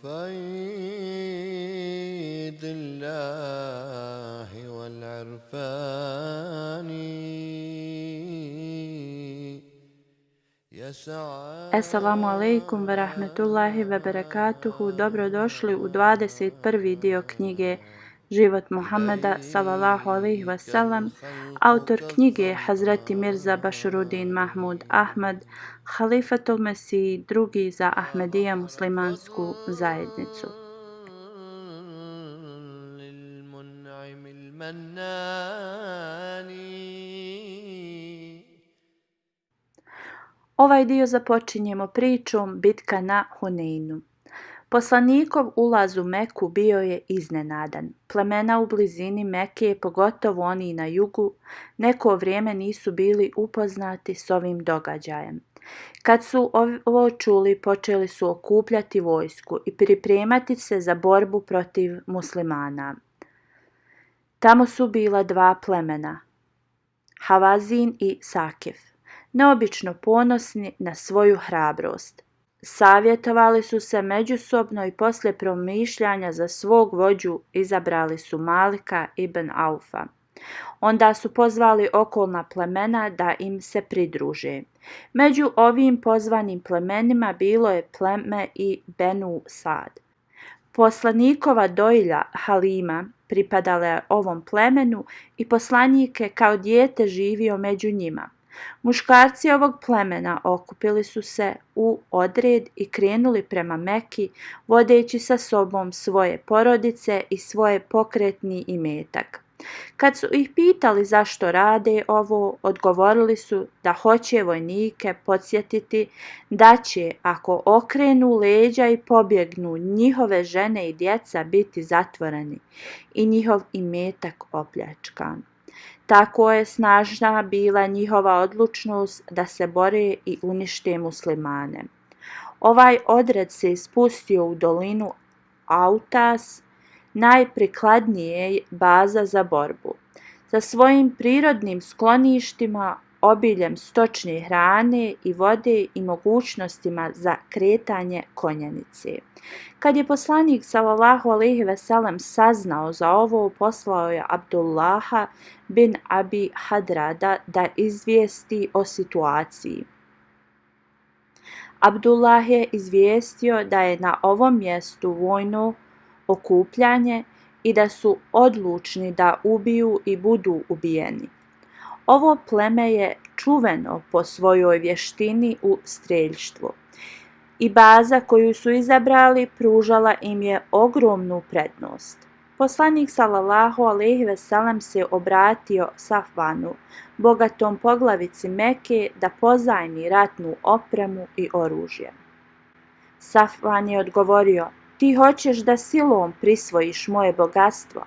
فيض الله والعرفان Assalamu alaikum wa rahmetullahi wa barakatuhu. Dobrodošli u 21. dio knjige Život Muhammeda sallallahu alaihi wa sallam. Autor knjige je Hazreti Mirza Bašuruddin Mahmud Ahmad, Halifatul Mesih, drugi za Ahmedija muslimansku zajednicu. Ovaj dio započinjemo pričom bitka na Huneinu. Poslanikov ulaz u Meku bio je iznenadan. Plemena u blizini Meke, pogotovo oni na jugu, neko vrijeme nisu bili upoznati s ovim događajem. Kad su ovo čuli, počeli su okupljati vojsku i pripremati se za borbu protiv muslimana. Tamo su bila dva plemena, Havazin i Sakif, neobično ponosni na svoju hrabrost. Savjetovali su se međusobno i poslije promišljanja za svog vođu izabrali su Malika ibn Aufa. Onda su pozvali okolna plemena da im se pridruže. Među ovim pozvanim plemenima bilo je pleme i Benu Sad. Poslanikova dojilja Halima pripadala je ovom plemenu i poslanik je kao dijete živio među njima. Muškarci ovog plemena okupili su se u odred i krenuli prema Meki, vodeći sa sobom svoje porodice i svoje pokretni imetak. Kad su ih pitali zašto rade ovo, odgovorili su da hoće vojnike podsjetiti da će, ako okrenu leđa i pobjegnu, njihove žene i djeca biti zatvoreni i njihov imetak opljačkan. Tako je snažna bila njihova odlučnost da se bore i unište muslimane. Ovaj odred se spustio u dolinu Autas, najprikladnije baza za borbu. Sa svojim prirodnim skloništima, obiljem stočne hrane i vode i mogućnostima za kretanje konjanice. Kad je poslanik sallallahu alejhi ve sellem saznao za ovo, poslao je Abdullaha bin Abi Hadrada da izvijesti o situaciji. Abdullah je izvijestio da je na ovom mjestu vojno okupljanje i da su odlučni da ubiju i budu ubijeni. Ovo pleme je čuveno po svojoj vještini u strijeljštvu i baza koju su izabrali pružala im je ogromnu prednost. Poslanik sallallahu alejhi ve sellem se obratio Safvanu, bogatom poglavici Meke, da pozajmi ratnu opremu i oružje. Safvan je odgovorio: "Ti hoćeš da silom prisvojiš moje bogatstvo?"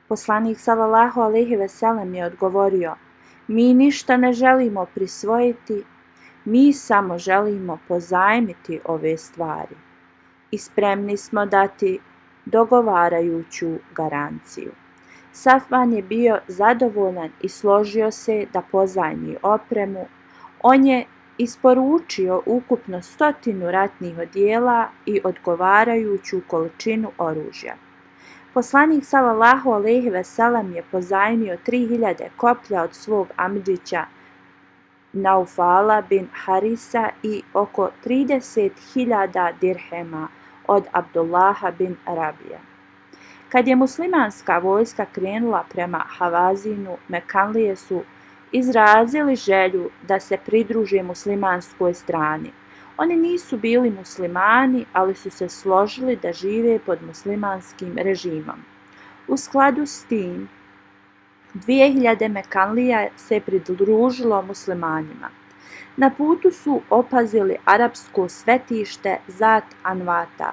Poslanik sallallahu alejhi ve sellem je odgovorio: "Mi ništa ne želimo prisvojiti, mi samo želimo pozajmiti ove stvari i spremni smo dati dogovarajuću garanciju." Safvan je bio zadovoljan i složio se da pozajmi opremu. On je isporučio ukupno 100 ratnih odijela i odgovarajuću količinu oružja. Poslanik sallallahu alejhi ve sellem je pozajmio 3000 koplja od svog amidžića Naufala bin Harisa i oko 30.000 dirhema od Abdullaha bin Rabija. Kad je muslimanska vojska krenula prema Havazinu, Mekanlije su izrazili želju da se pridruže muslimanskoj strani. Oni nisu bili muslimani, ali su se složili da žive pod muslimanskim režimom. U skladu s tim, 2000 Mekanlija se pridružilo muslimanima. Na putu su opazili arapsko svetište Zat Anvata.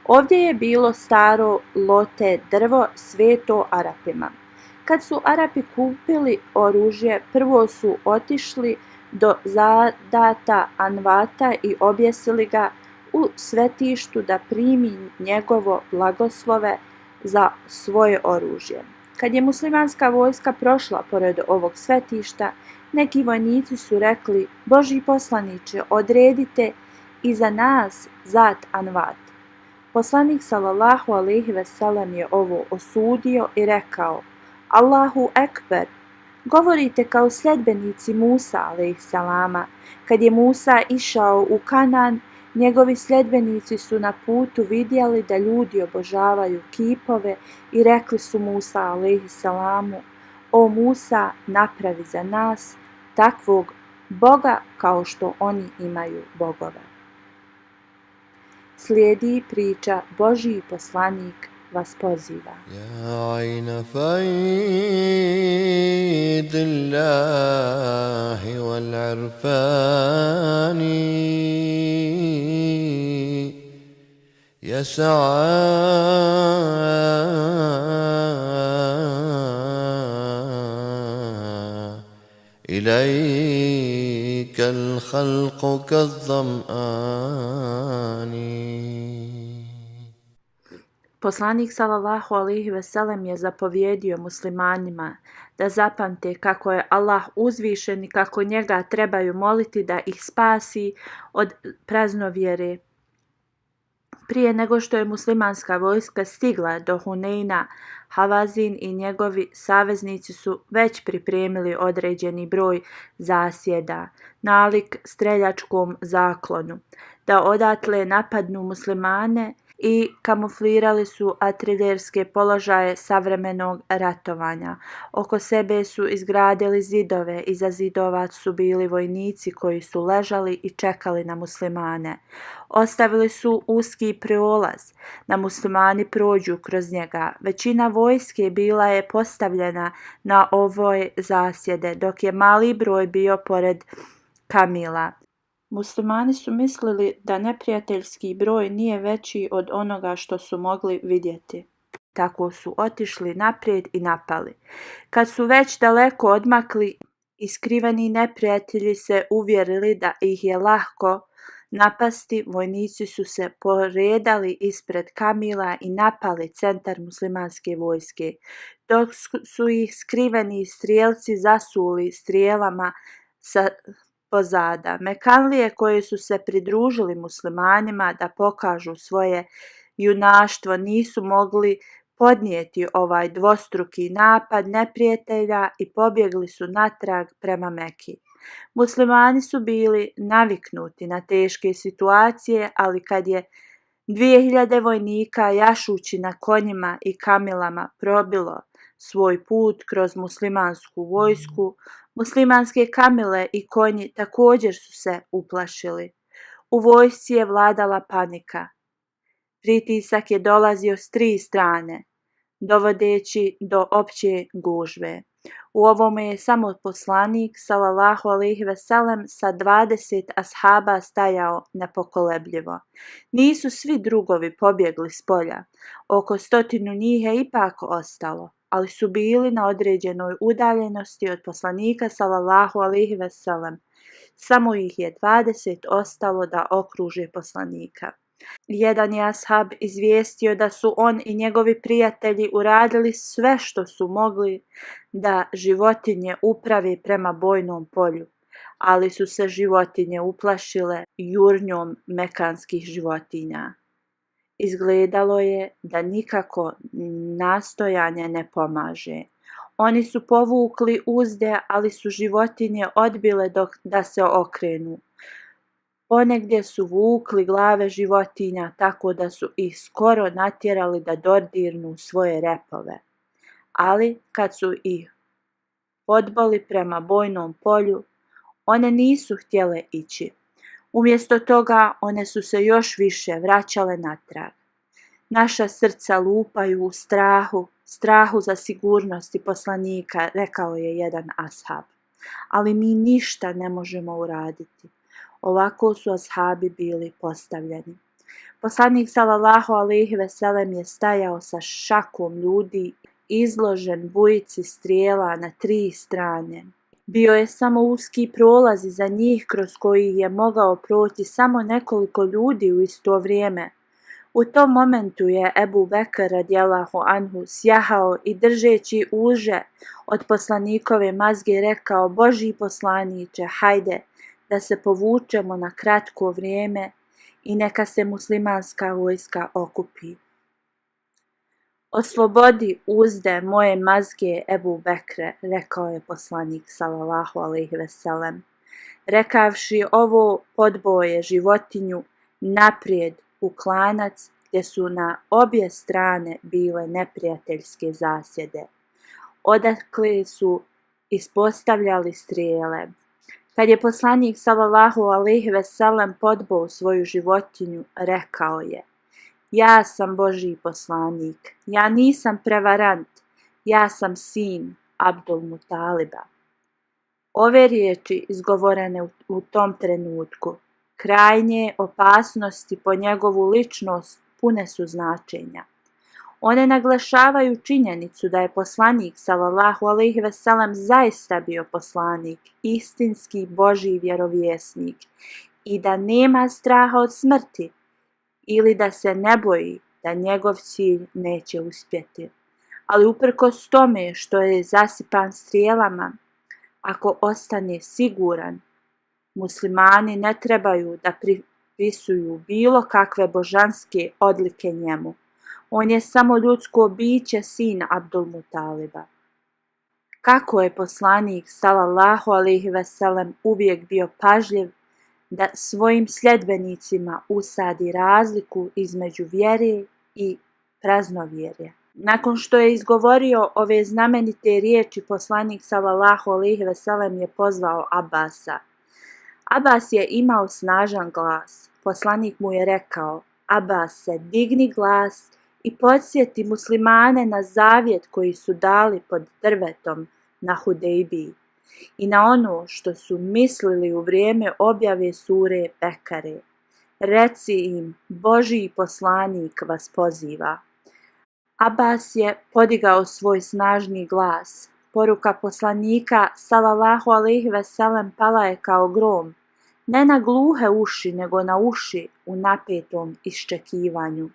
Ovdje je bilo staro lote drvo sveto Arapima. Kad su Arapi kupili oružje, prvo su otišli do Zadata Anvata i objesili ga u svetištu da primi njegovo blagoslove za svoje oružje. Kad je muslimanska vojska prošla pored ovog svetišta, neki vojnici su rekli: "Božji poslaniče, odredite i za nas Zat Anvat." Poslanik sallallahu alejhi ve sellem je ovo osudio i rekao: Allahu ekber, govorite kao sljedbenici Musa alejselama. Kad je Musa išao u Kanan, njegovi sljedbenici su na putu vidjeli da ljudi obožavaju kipove i rekli su Musa alejselamu: O Musa, napravi za nas takvog Boga kao što oni imaju bogove. Slijedi priča Božji poslanik vas poziva. يا عين فيض الله والعرفان يسعى إليك الخلق كالظمآن. Poslanik sallallahu alejhi ve sellem je zapovjedio muslimanima da zapamte kako je Allah uzvišen i kako njega trebaju moliti da ih spasi od praznovjere. Prije nego što je muslimanska vojska stigla do Huneina, Havazin i njegovi saveznici su već pripremili određeni broj zasjeda, nalik streljačkom zaklonu, da odatle napadnu muslimane i kamuflirali su artiljerske položaje savremenog ratovanja. Oko sebe su izgradili zidove, iza zidova su bili vojnici koji su ležali i čekali na muslimane. Ostavili su uski prolaz, da muslimani prođu kroz njega. Većina vojske bila je postavljena na ovoj zasjede, dok je mali broj bio pored kamila. Muslimani su mislili da neprijateljski broj nije veći od onoga što su mogli vidjeti. Tako su otišli naprijed i napali. Kad su već daleko odmakli, iskriveni neprijatelji se uvjerili da ih je lahko napasti, vojnici su se poredali ispred kamila i napali centar muslimanske vojske, dok su ih skriveni strijelci zasuli strijelama sa pozada. Mekanlije koji su se pridružili muslimanima da pokažu svoje junaštvo nisu mogli podnijeti ovaj dvostruki napad neprijatelja i pobjegli su natrag prema Meki. Muslimani su bili naviknuti na teške situacije, ali kad je 2000 vojnika jašući na konjima i kamilama probilo svoj put kroz muslimansku vojsku, muslimanske kamile i konji također su se uplašili. U vojsci je vladala panika. Pritisak je dolazio s 3 strane, dovodeći do opće gužve. U ovome je samo poslanik sallallahu alejhi ve sellem sa 20 ashaba stajao nepokolebljivo. Nisu svi drugovi pobjegli s polja. Oko 100 njih je ipak ostalo, ali su bili na određenoj udaljenosti od poslanika sallallahu alejhi ve sellem. Samo ih je 20 ostalo da okruže poslanika. Jedan je ashab izvijestio da su on i njegovi prijatelji uradili sve što su mogli da životinje uprave prema bojnom polju, ali su se životinje uplašile jurnjom mekanskih životinja. Izgledalo je da nikako nastojanje ne pomaže. Oni su povukli uzde, ali su životinje odbile da se okrenu. Ponegdje su vukli glave životinja tako da su ih skoro natjerali da dodirnu svoje repove. Ali kad su ih odboli prema bojnom polju, one nisu htjele ići. Umjesto toga one su se još više vraćale natrag. Naša srca lupaju u strahu za sigurnosti poslanika, rekao je jedan ashab. Ali mi ništa ne možemo uraditi. Ovako su ashabi bili postavljeni. Poslanik sallallahu alejhi ve sellem je stajao sa šakom ljudi, izložen bujici strijela na 3 strane. Bio je samo uski prolaz iza njih kroz koji je mogao proći samo nekoliko ljudi u isto vrijeme. U tom momentu je Ebu Bekr radijallahu anhu sjahao i držeći uže od poslanikove mazge rekao: Božji poslaniče, hajde da se povučemo na kratko vrijeme i neka se muslimanska vojska okupi. Oslobodi uzde moje mazge Ebu Bekre, rekao je poslanik sallallahu alejhi ve sellem. Rekavši ovo, podboo je životinju naprijed u klanac gdje su na obje strane bile neprijateljske zasjede, odakle su ispostavljali strijele. Kad je poslanik sallallahu alejhi ve sellem podboo svoju životinju, rekao je: ja sam Božji poslanik, ja nisam prevarant, ja sam sin Abdul Mutaliba. Ove riječi izgovorene u tom trenutku, krajnje opasnosti po njegovu ličnost, pune su značenja. One naglašavaju činjenicu da je poslanik sallallahu alejhi ve sellem zaista bio poslanik, istinski Božji vjerovjesnik i da nema straha od smrti ili da se ne boji da njegov cilj neće uspjeti. Ali uprkos tome što je zasipan strijelama, ako ostane siguran, muslimani ne trebaju da pripisuju bilo kakve božanske odlike njemu. On je samo ljudsko biće, sin Abdul Mutaliba. Kako je poslanik sallallahu alejhi ve sellem uvijek bio pažljiv da svojim sljedbenicima usadi razliku između vjere i praznovjerja. Nakon što je izgovorio ove znamenite riječi, poslanik sallallahu alejhi ve sellem je pozvao Abasa. Abbas je imao snažan glas. Poslanik mu je rekao: Abase, digni glas i podsjeti muslimane na zavjet koji su dali pod drvetom na Hudejbiji i na ono što su mislili u vrijeme objave sure Bekare. Reci im, Božji poslanik vas poziva. Abbas je podigao svoj snažni glas. Poruka poslanika sallallahu alejhi ve sellem pala je kao grom, ne na gluhe uši, nego na uši u napetom iščekivanju.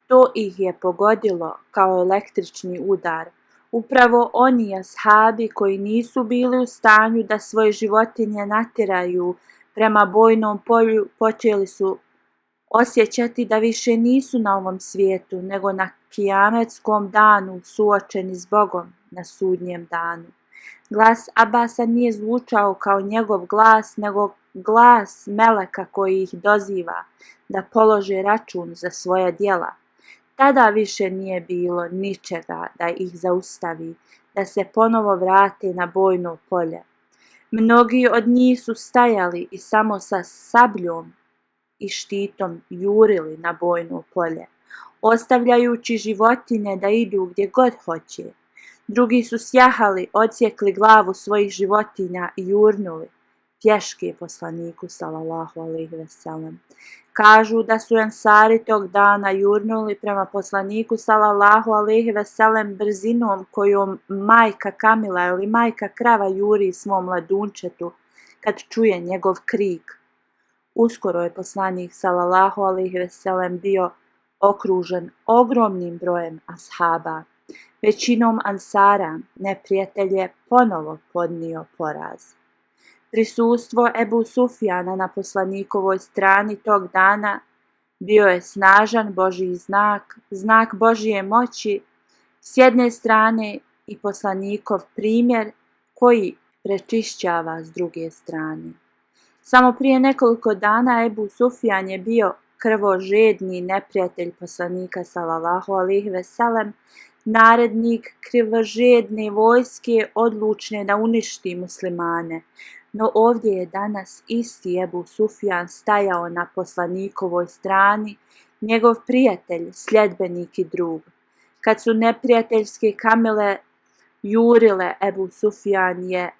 To ih je pogodilo kao električni udar. Upravo oni ashabi koji nisu bili u stanju da svoje životinje natjeraju prema bojnom polju, počeli su osjećati da više nisu na ovom svijetu, nego na kijametskom danu suočeni s Bogom na sudnjem danu. Glas Abasa nije zvučao kao njegov glas, nego glas meleka koji ih doziva da polože račun za svoja djela. Tada više nije bilo ničega da ih zaustavi, da se ponovo vrate na bojno polje. Mnogi od njih su stajali i samo sa sabljom i štitom jurili na bojno polje, ostavljajući životinje da idu gdje god hoće. Drugi su sjahali, odsjekli glavu svojih životinja i jurnuli pješke poslaniku sallallahu alejhi ve sellem. Kažu da su ensari tog dana jurnuli prema poslaniku sallallahu alejhi ve sellem brzinom kojom majka Kamila ili majka krava juri svom mladunčetu kad čuje njegov krik. Uskoro je poslanik sallallahu alejhi ve sellem bio okružen ogromnim brojem ashaba. Većinom ansara neprijatelj je ponovo podnio poraz. Prisustvo Ebu Sufjana na poslanikovoj strani tog dana bio je snažan Božji znak, znak Božje moći s jedne strane i poslanikov primjer koji prečišćava s druge strane. Samo prije nekoliko dana Ebu Sufjan je bio krvožedni neprijatelj poslanika sallallahu alejhi ve sellem, narednik krvožedne vojske odlučne da uništi muslimane. No ovdje je danas isti Ebu Sufjan stajao na poslanikovoj strani, njegov prijatelj, sljedbenik i drug. Kad su neprijateljske kamile jurile, Ebu Sufjan je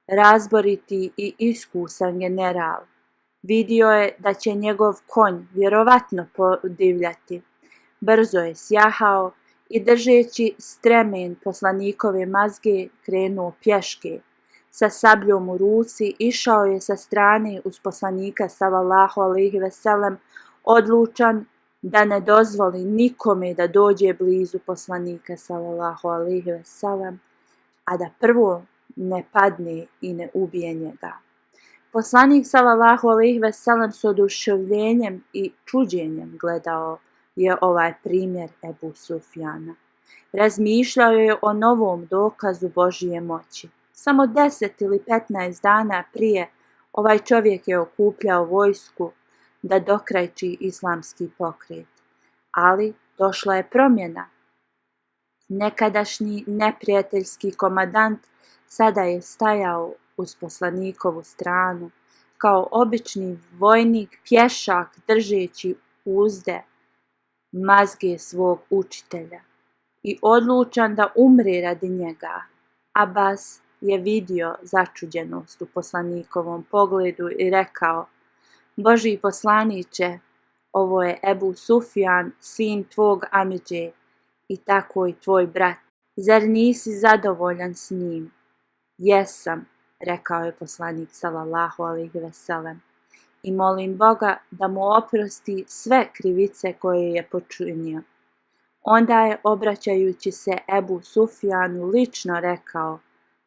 razboriti i iskusan general. Vidio je da će njegov konj vjerovatno podivljati. Brzo je sjahao i držeći stremen poslanikove mazge krenuo pješke. Sa sabljom u ruci išao je sa strane uz poslanika sallallahu alejhi ve sellem, odlučan da ne dozvoli nikome da dođe blizu poslanika sallallahu alejhi ve sellem, a da prvo ne padne i ne ubije njega. Poslanik sallallahu alejhi ve sellem s oduševljenjem i čuđenjem gledao je ovaj primjer Ebu Sufjana. Razmišljao je o novom dokazu Božije moći. Samo 10 ili 15 dana prije ovaj čovjek je okupljao vojsku da dokrajči islamski pokret. Ali došla je promjena. Nekadašnji neprijateljski komandant sada je stajao uz poslanikovu stranu, kao obični vojnik, pješak držeći uzde mazge svog učitelja i odlučan da umre radi njega. Abbas je vidio začuđenost u poslanikovom pogledu i rekao: Božji poslaniče, ovo je Ebu Sufjan, sin tvog amidže i tako i tvoj brat. Zar nisi zadovoljan s njim? Jesam, rekao je poslanik sallallahu alejhi ve sellem, i molim Boga da mu oprosti sve krivice koje je počinio. Onda je, obraćajući se Ebu Sufjanu, lično rekao: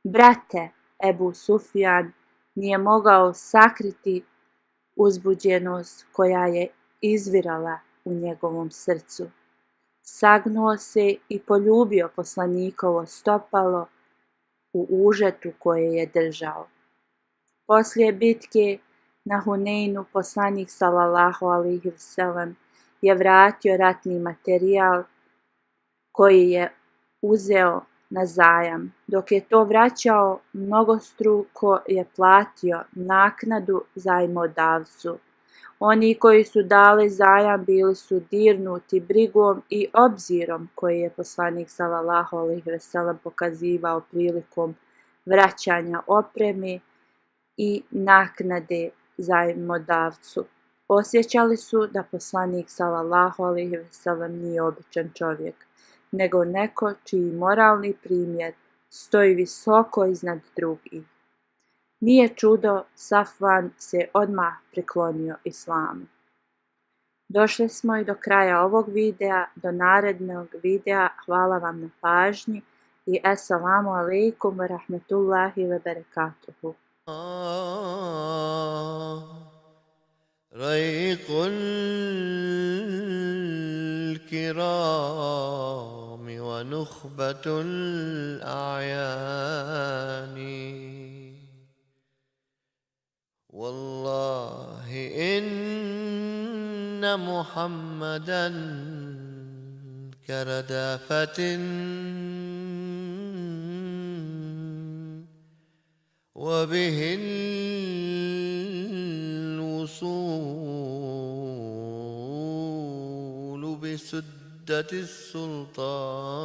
Brate, Ebu Sufjan nije mogao sakriti uzbuđenost koja je izvirala u njegovom srcu. Sagnuo se i poljubio poslanikovo stopalo u užetu koje je držao. Poslije bitke na Huneinu poslanik sallallahu alejhi ve sellem je vratio ratni materijal koji je uzeo na zajam. Dok je to vraćao, mnogostruko je platio naknadu zajmodavcu. Oni koji su dali zajam bili su dirnuti brigom i obzirom koji je poslanik sallallahu alejhi ve sellem pokazivao prilikom vraćanja opreme i naknade zajmodavcu. Osjećali su da poslanik sallallahu alejhi ve sellem nije običan čovjek, nego neko čiji moralni primjer stoji visoko iznad drugih. Nije čudo, Safvan se odmah priklonio islamu. Došli smo i do kraja ovog videa, do narednog videa. Hvala vam na pažnji i assalamu alaikum wa rahmatullahi wa barakatuhu. ريق الكرام ونخبة الأعيان والله إن محمدا كردافة وبه الوصول بسدة السلطان